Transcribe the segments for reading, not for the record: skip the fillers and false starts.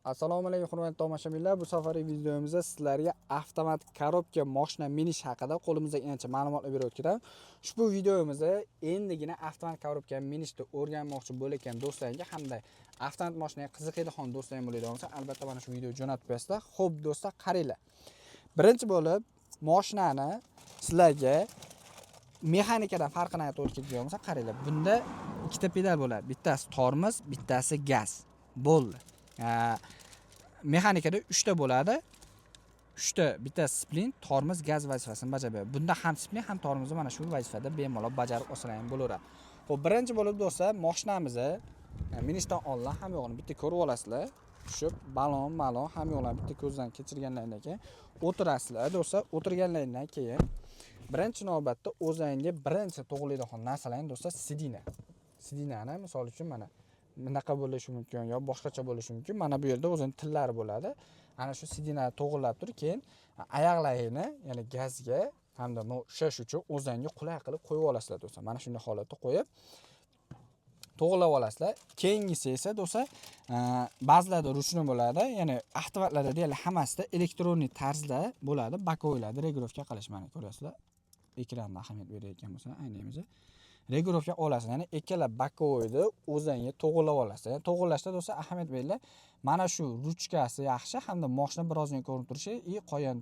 Assalomu alaykum, hurmatli tomoshabinlar. Bu safargi videomizda sizlarga avtomat коробка moshina minish haqida qo'limizdan kelgancha ma'lumotlar berib o'tib. Ushbu videomizda endigina avtomat коробка minishni o'rganmoqchi bo'layotgan do'stlarga hamda avtomat mashinaga qiziqadigan do'stlar bo'ladigan bo'lsa, albatta mana shu videoni jo'natib qo'yasizlar. Xo'p, do'stlar, qaranglar. Birinchi bo'lib mashinani sizlarga mexanikadan farqini aytib o'tib ketadigan bo'lsa, qaranglar. Bunda ikkita pedal bo'ladi. Bittasi tormoz, bittasi gaz. Bo'ldi. Mexanikada uchta bo'ladi. Uchta, bittasi сцепление, tormoz, gaz vazifasini bajarib beradi. Bunda ham сцепление, ham tormozni mana shu vazifada bemalol bajarib olsalar ham bo'laveradi. Xo'p, birinchi bo'lib, do'stlar, mashinamizni minishdan oldin hamma yo'g'ini bitta ko'rib olasizlar. Tushib, balon, malon hamma yo'qlarni bitta ko'zdan kechirganlaringdan keyin o'tirasizlar, do'stlar. O'tirganlaringdan keyin birinchi navbatda o'zingga birinchi to'g'rilaydigan narsalarni, do'stlar, сиденье. Сиденье ni, misol uchun, mana bunaqa bo'lishi mumkin yo boshqacha bo'lishi mumkin. Mana bu yerda o'zini tillari bo'ladi. Ana shu сиденье ni to'g'irlab turib, keyin oyoqlaringni, ya'ni gazga hamda ushlash uchun o'zingga qulay qilib qo'yib olasizlar, do'stlar. Mana shunday holatda qo'yib to'g'irlab olasizlar. Keyingisi esa, do'stlar, ba'zilarda ручной bo'ladi, ya'ni avtomatlarda deyarli hammasida электронный tarzda bo'ladi. Боковой larda регулировка qilish, mana ko'rasizlar. Ekranda ahamiyat berayotgan bo'lsa, aynaymiz. Регулировка olasiz, ya'ni ikkala боковой ni o'zingga to'g'irlab olasiz. Ya'ni to'g'irlashda, do'stlar, ahamiyat beringlar. Mana shu ruchkasi yaxshi hamda moshina birozgina ko'rinib turishi и qolgan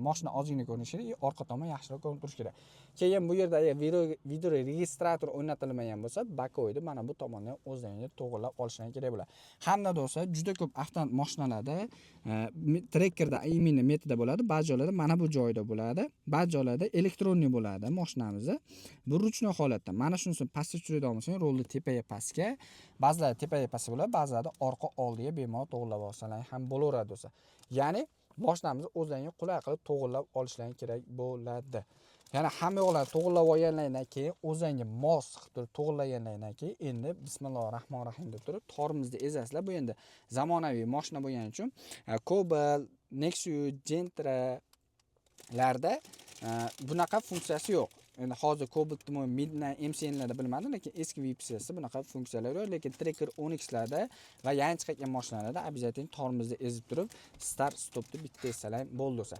moshina ozgina ko'rinishi kerak и orqa tomon yaxshiroq ko'rinib turishi kerak. Keyin bu yerda agar video registrator o'rnatilmagan bo'lsa, боковой ni mana bu tomondan o'zingga to'g'irlab olishlaring kerak bo'ladi. Hamda, do'stlar, juda ko'p avtomat mashinalarda Trackerda именно metida bo'ladi, ba'zi joylarda mana bu joyda bo'ladi, ba'zi joylarda электронный bo'ladi mashinamizda. Bu ручной holatda. Mana shunisini pastga tushiradigan bo'lsang, rulni tepaga pastga, ba'zilarda tepaga pastga bo'ladi, ba'zilarda orqa oldiga bemalol to'g'irlab olsalar ham bo'laveradi, do'stlar. Ya'ni mashinamizni o'zlaringga qulay qilib to'g'irlab olishlaring kerak bo'ladi. Ya'ni hamma yoqlarni to'g'irlab olganlaringdan keyin, o'zingga mos qilib turib to'g'irlaganlaringdan keyin, endi bismillohi rohmanir rohim deb turib tormozni ezasizlar. Bu endi zamonaviy mashina bo'lgani uchun Cobalt, Nexia, Gentralarda bunaqa funksiyasi yo'q. Endi hozir Cobaltni Midnight MCNlarda bilmadim, lekin eski VPSda bunaqa funksiyalar yo'q. Lekin Tracker 10Xlarda va yangi chiqayotgan mashinalarda обязательно tormozni ezib turib, start stopni bitta ezsalar ham bo'ldi, do'stlar.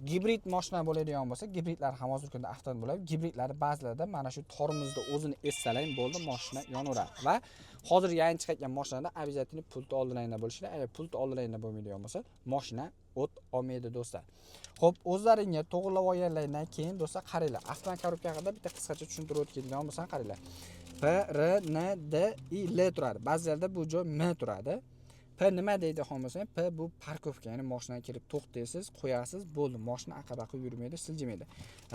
Gibrid mashina bo'ladigan bo'lsa, gibridlar ham hozirgi kunda avtomat bo'ladi. Gibridlar ba'zilarida mana shu tormozni o'zini ezsalar ham bo'ldi, mashina yonaveradi. Va hozir yangi chiqayotgan mashinalarda обязательно pult oldilaringda bo'lishi kerak. Agar pult oldilaringda bo'lmaydigan bo'lsa, mashina o't olmaydi, do'stlar. Xo'p, o'zlaringga to'g'irlab olganlaringdan keyin, do'stlar, qaranglar. Avtomat коробка haqida bitta qisqacha tushuntirib o'tib ketadigan bo'lsam, qaranglar. P, R, N, D, I, L turadi. Ba'zilarda bu joy M turadi. P nima deydi bo'lsa, P bu парковка, ya'ni mashinani kelib to'xtaysiz, qo'yasiz, bo'ldi. Mashina aqqa-baqqa yurmaydi, siljimaydi.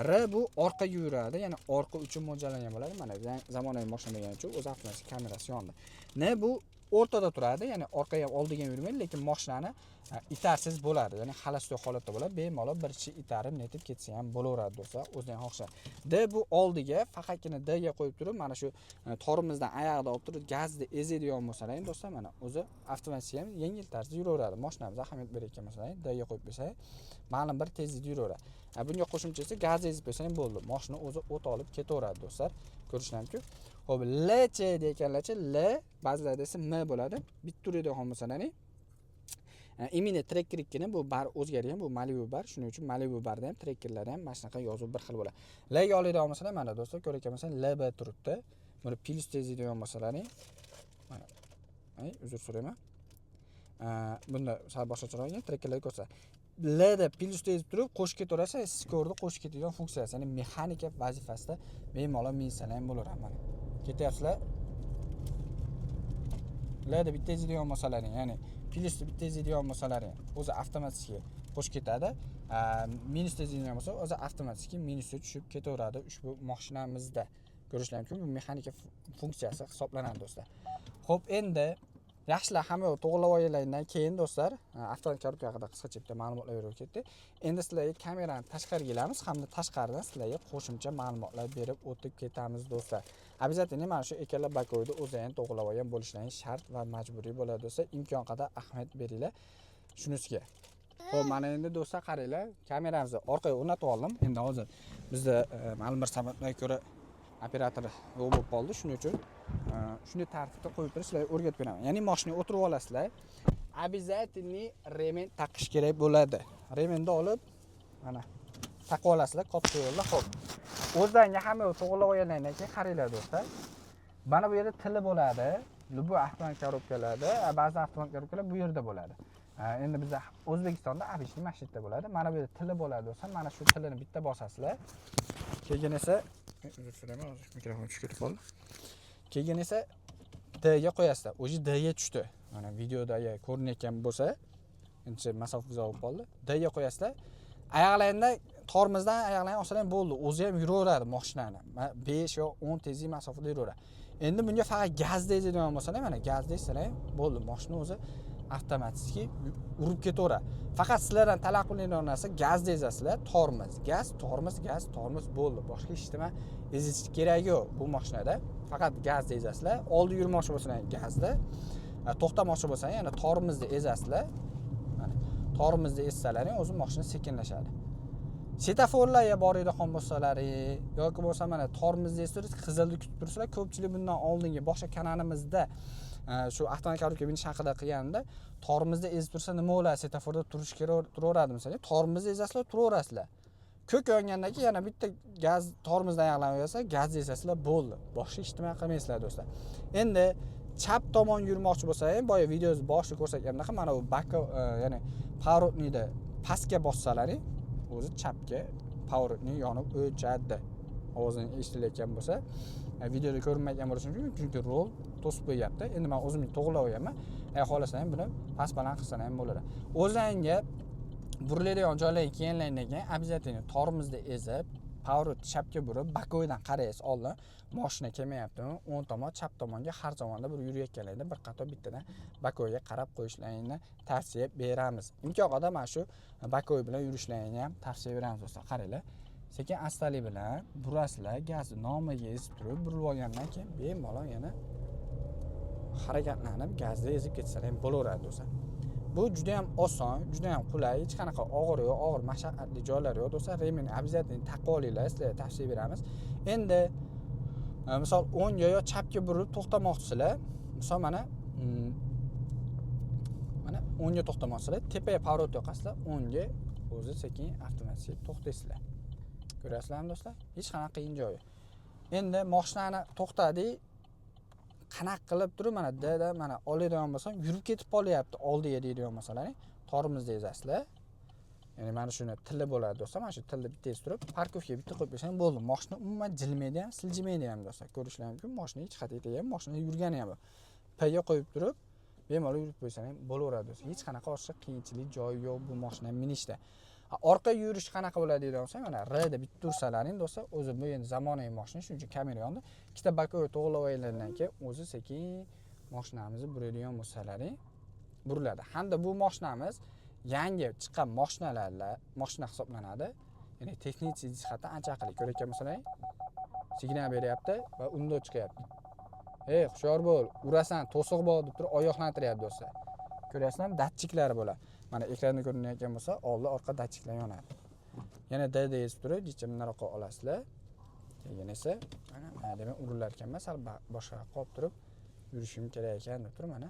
R bu orqaga yuradi, ya'ni orqa uchun mo'ljallangan bo'ladi. Mana zamonaviy mashina bo'lgani uchun o'zi avtomatik kamerasi yondi. N bu o'rtada turadi, ya'ni orqaga ham oldiga ham yurmaydi, lekin mashinani itarsiz bo'ladi, ya'ni холостой holatda bo'ladi. Bemalol bir kishi itarib netib ketsa ham bo'laveradi, do'stlar, o'zining xohisha. D bu oldiga, faqatgina D ga qo'yib turib, mana shu tormozdan oyog'ida olib turib gazni ezadigan bo'lsalar, do'stlar, mana o'zi avtomatik ham yengil tarzda yuraveradi. Mashinamiz ahamiyat berayotgan bo'lsalar, D ga qo'yib qo'ysak, ma'lum bir tezlikda yuraveradi. Bunga qo'shimcha esa gaz ezib qo'ysang bo'ldi, mashina o'zi o't olib ketaveradi, do'stlar. Ko'rishlar mumkin. Xo'p, L ch deyotganlarchi, L ba'zilarda esa M bo'ladi. Bitta uradigan bo'lsalaring, именно Trackernikini bu bar o'zgargan, bu Malibu bar, shuning uchun Malibu barda ham, Trackerlarda ham mana shunaqa yozuv bir xil bo'ladi. L ga oladigan bo'lsalar, mana, do'stlar, ko'rayotgan bo'lsang, LB turibdi. Buni plyus tezlaydigan bo'lsalaring, mana, ay, uzr so'rayman. Bunda sal boshqacharoq ekan, Trackerlarda ko'rsa. L da plyus ezib turib qo'shib ketaverasiz, skorni qo'shib ketadigan funksiyasi, ya'ni mexanika vazifasida bemalol minsalar ham bo'laveradi, mana. Ketyapsizlar. L da bitta ezadigan bo'lsalaring, ya'ni plyusni bitta ezadigan bo'lsalaring, o'zi avtomatik qo'shib ketadi. Minusda ezadigan bo'lsa, o'zi avtomatik minusga tushib ketaveradi ushbu mashinamizda. Ko'rishlar mumkin, bu mexanika funksiyasi hisoblanadi, do'stlar. Xo'p, endi yaxshilab hamma yo'q to'g'irlab olganlaringdan keyin, do'stlar, avtomat коробка haqida qisqacha bitta ma'lumotlar berib ketdik. Endi sizlarga kamerani tashqariga kelamiz hamda tashqaridan sizlarga qo'shimcha ma'lumotlar berib o'tib ketamiz, do'stlar. Обязательно mana shu ikkala боковой ni o'zi ham to'g'irlab olgan bo'lishlaring shart va majburiy bo'ladi, do'stlar. Imkon qadar ahamiyat beringlar shunisiga. Xo'p, mana endi, do'stlar, qaranglar, kameramizni orqaga o'rnatib oldim. Endi hozir bizda ma'lum bir sabablarga ko'ra operator yo'q bo'lib qoldi. Shuning uchun shunday tartibda qo'yib turib sizlarga o'rgatib beraman. Ya'ni mashinaga o'tirib olasizlar. Обязательно ремень taqish kerak bo'ladi. Ремень ni olib, mana, taqib olasizlar katta yo'lda. Xo'p, o'zlariga hamma yo'l to'g'irlab olgandan keyin qaranglar, do'stlar. Mana bu yerda tili bo'ladi. Любой avtomobil коробка larda, ba'zi avtomobil коробка lar bu yerda bo'ladi. Endi bizda O'zbekistonda обычный mana shu yerda bo'ladi. Mana bu yerda tili bo'ladi, do'stlar. Mana shu tilini bitta bosasizlar. Keyin esa, uzr so'rayman, hozir mikrofon tushib ketib qoldi. Keyin esa D ga qo'yasizlar. O'zi D ga tushdi. Mana, videoda agar ko'rinayotgan bo'lsa, endi masofa uzoq bo'lib qoldi. D ga qo'yasizlar. Oyoqlaringda tormozdan oyoqlaringni olsalar ham bo'ldi. O'zi ham yuraveradi mashinani. 5 yo 10 tezlik masofada yuraveradi. Endi bunga faqat gazni ezadigan bo'lsalar, mana, gazni ezsalar ham bo'ldi. Mashina o'zi avtomatik urib ketaveradi. Faqat sizlardan talab qilinadigan narsa: gazni ezasizlar, tormoz, gaz, tormoz, gaz, tormoz, bo'ldi. Boshqa hech nima ezish keragi yo'q bu mashinada. Faqat gazni ezasizlar. Oldi yurmoqchi bo'lsalar gazda, to'xtamoqchi bo'lsang yana tormozni ezasizlar. Mana, tormozni ezsalaring, o'zi mashina sekinlashadi. Svetoforlarga boradigan bo'lsalaring yoki bo'lmasa, mana, tormozni ezib turib, qizilni kutib tursalar, ko'pchilik bundan oldingi boshqa kanalimizda shu avtomobil коробка minish haqida qilganimda, tormozni ezib tursa nima bo'ladi, svetoforda turish kerak, turaveradimi desak, tormozni ezasizlar, turaverasizlar. Ko'k yongandan keyin yana bitta gaz, tormozdan oyoqlanib qo'yasizlar, gazni ezasizlar, bo'ldi. Boshqa hech nima qilmaysizlar, do'stlar. Endi chap tomon yurmoqchi bo'lsangiz, boya videomiz boshida ko'rsatganimdek, mana bu baka, ya'ni поворотник da pastga bossalaring, o'zi chapga поворотник yonib o'chadi. Ovozini eshitilayotgan bo'lsa, videoda ko'rinmayotgan bo'lishi mumkin, chunki rul to'sib qo'yyapti. Endi man o'zim to'g'irlab olganman. Agar xohlasang, buni past baland qilsan ham bo'ladi. O'zlaringga buriladigan joylarga kelgandan keyin обязательно tormozni ezib, поворот chapga burib, боковой dan qaraysiz oldin, moshina kelmayaptimi, o'ng tomon, chap tomonga har tomonda bir yurayotganlarida bir qator bittadan боковой ga qarab qo'yishlaringni tavsiya beramiz. Imkon qadar mana shu боковой bilan yurishlaringni ham tavsiya beramiz, do'stlar. Qaranglar, sekin astalik bilan burasizlar, gazni nomiga ezib turib, burilib olgandan keyin bemalol yana harakatlanib, gazni ezib ketsalar ham bo'laveradi, do'stlar. Bu juda ham oson, juda ham qulay, hech qanaqa og'ir yo'q, og'ir mashaqqatli joylari yo'q, do'stlar. Ремень обязательно taqib olinglar, sizlarga tavsiya beramiz. Endi misol, o'ngga yo chapga burilib to'xtamoqchisizlar, misol, mana o'ngga to'xtamoqchisizlar, tepaga поворот yoqasizlar, o'ngga o'zi sekin avtomatik to'xtaysizlar. Ko'ryapsizlarmi, do'stlar? Hech qanaqa qiyin joyi yo'q. Endi moshinani to'xtadik, qanaqa qilib turib, mana, Dda, mana, oladigan bo'lsam, yurib ketib qolyapti oldiga deydigan bo'lsalaring, tormozni ezasizlar. Ya'ni mana shuni tili bo'ladi, do'stlar. Mana shu tilni bitta ezib turib, парковка ga bitta qo'yib bersang bo'ldi. Moshina umuman jilmaydi ham, siljimaydi ham, do'stlar. Ko'rishlar mumkin, moshina hech qayerga ham, moshina yurgani ham yo'q. Pga qo'yib turib, bemalol yurib qo'ysang ham bo'laveradi, do'stlar. Hech qanaqa ortiqcha qiyinchilik joyi yo'q bu moshina minishda. Orqaga yurish qanaqa bo'ladi deydigan bo'lsak, mana, Rda bitta ursalaring, do'stlar, o'zi bu endi zamonaviy moshina, shuning uchun kamera yondi. Ikkita боковой to'g'irlab olgandan keyin o'zi sekin moshinamizni buradigan bo'lsalaring, buriladi. Hamda bu moshinamiz yangi chiqqan moshinalar, moshina hisoblanadi. Ya'ni texnik jihatdan ancha aqlli. Ko'rayotgan bo'lsalaring, signal beryapti va unda chiqyapti. "Ey, hushyor bo'l, urasan, to'siq bor", deb turib ogohlantiryapti, do'stlar. Ko'ryapsizlarmi? Datchiklari bo'ladi. Mana, ekranda ko'rinayotgan bo'lsa, oldi, orqa datchiklar yonadi. Yana D ezib turib, jicha bundaroqqa olasizlar. Keyin esa mana, demak, urilar ekanman, sal boshqaroqqa olib turib yurishim kerak ekan deb turib, mana,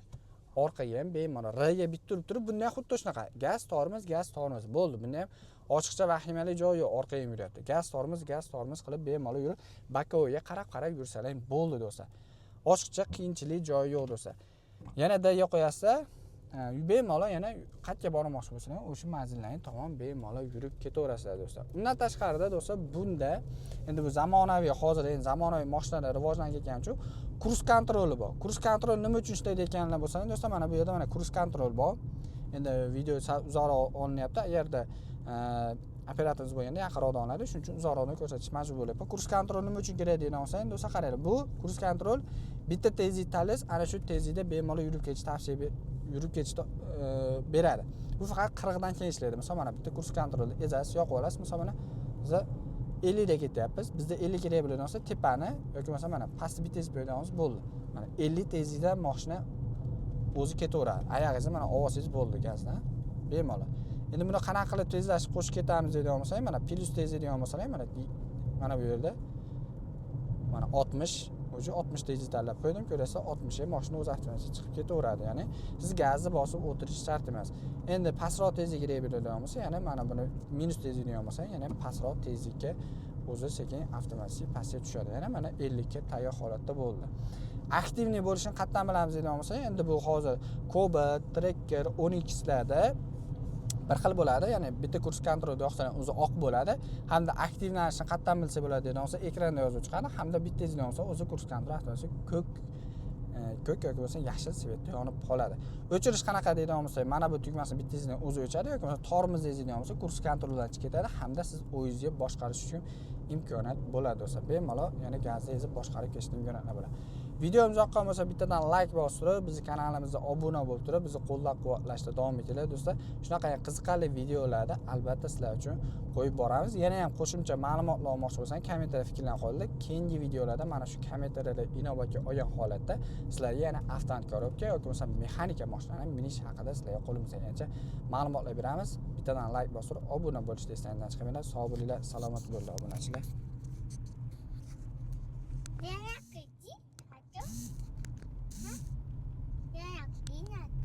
orqaga ham bemalol R ga bitta urib turib, bunda ham xuddi shunaqa. Gaz, tormoz, gaz, tormoz, bo'ldi. Bunda ham ochiqcha vahimali joyi yo'q, orqaga ham yuryapti. Gaz, tormoz, gaz, tormoz qilib bemalol yurib, боковой ga qarab qarab yursalar ham bo'ldi, do'stlar. Ochiqcha qiyinchilik joyi yo'q, do'stlar. Yana D ga qo'yasizlar, bemalol yana qayerga bormoqchi bo'lsanglar, o'sha manzillarga tomon bemalol yurib ketaverasizlar, do'stlar. Undan tashqarida, do'stlar, bunda endi bu zamonaviy, hozir endi zamonaviy mashinalar rivojlanib ketgani uchun круиз-контроль i bor. Круиз-контроль nima uchun ishlaydi ekanlar bo'lsa, do'stlar, mana bu yerda, mana, круиз-контроль bor. Endi video sal uzoqroq olinyapti. Agarda operatorimiz bo'lganda yaqinroqdan oladi, shuning uchun uzoqroqdan ko'rsatish majbur bo'lyapti. Круиз-контроль nima uchun kerak deydigan bo'lsa, endi, do'stlar, qaranglar, bu круиз-контроль bitta tezlik tanlaysiz, ana shu tezlikda bemalol yurib ketish tavsiya yurib ketishni beradi. Bu faqat 40 dan keyin ishlaydi. Misol, mana, bitta круиз-контроль ni ezasiz, yoqib olasiz. Misol, mana, biz 50 da ketyapmiz. Bizda 50 kerak bo'ladigan bo'lsa, tepani yoki bo'lmasa, mana, pastni bitta ezib qo'yadigan bo'ldi. Mana, 50 tezlikda mashina o'zi ketaveradi. Oyog'ingizni, mana, olsangiz bo'ldi gazdan bemalol. Endi buni qanaqa qilib tezlashib qo'shib ketamiz deydigan bo'lsak, mana, plyus tez deydigan bo'lsalar, mana bu yerda, mana, 60. Уже 60 tezlik tanlab qo'ydim, ko'rasizlar, 60 ga mashina o'zi avtomatik chiqib ketaveradi, ya'ni siz gazni bosib o'tirish shart emas. Endi pastroq tezlikka belgilagan bo'lsa, yana mana buni minus tezlikni olmasa, yana pastroq tezlikka o'zi sekin avtomatik pastga tushadi. Yana mana 50 ga tayyor holatda bo'ldi. Активный bo'lishini qayerdan bilamiz deydigan bo'lsak, endi bu hozir Cobalt, Tracker, Onixlarda bir xil bo'ladi, ya'ni bitta круиз-контроль yoqsa o'zi oq bo'ladi. Hamda aktivlanishini qayerdan bilsa bo'ladi deydigan bo'lsa, ekranda yozuv chiqadi hamda bitta izlagan bo'lsa, o'zi круиз-контроль avtomatik ko'k yoki bo'lmasa yashil цвет da yonib qoladi. O'chirish qanaqa deydigan bo'lsak, mana bu tugmasini bitta izdan o'zi o'chadi yoki bo'lmasa tormoz ezadigan bo'lsa, круиз-контроль dan chiqib ketadi hamda siz o'zingizga boshqarish uchun imkoniyat bo'ladi, do'stlar. Bemalol, ya'ni gazni ezib boshqarib ketishga imkoniyatlar bo'ladi. Videomiz yoqqan bo'lsa, bittadan layk bosib turib, bizni kanalimizga obuna bo'lib turib, bizni qo'llab quvvatlashda davom etinglar, do'stlar. Shunaqa qiziqarli videolarni albatta sizlar uchun qo'yib boramiz. Yana ham qo'shimcha ma'lumotlar olmoqchi bo'lsangiz, kommentariyada fikrlarni qoldiring. Keyingi videolarda mana shu kommentariyalar inobatga olgan holatda sizlarga yana avtomat коробка yoki bo'lmasa mexanika mashinani minish haqida sizlarga qo'limizdan kelgancha ma'lumotlar beramiz. Bittadan layk bosib turib, obuna bo'lishni esdan chiqarmanglar. Sog' bo'linglar, salomat bo'linglar, obunachilar. Yana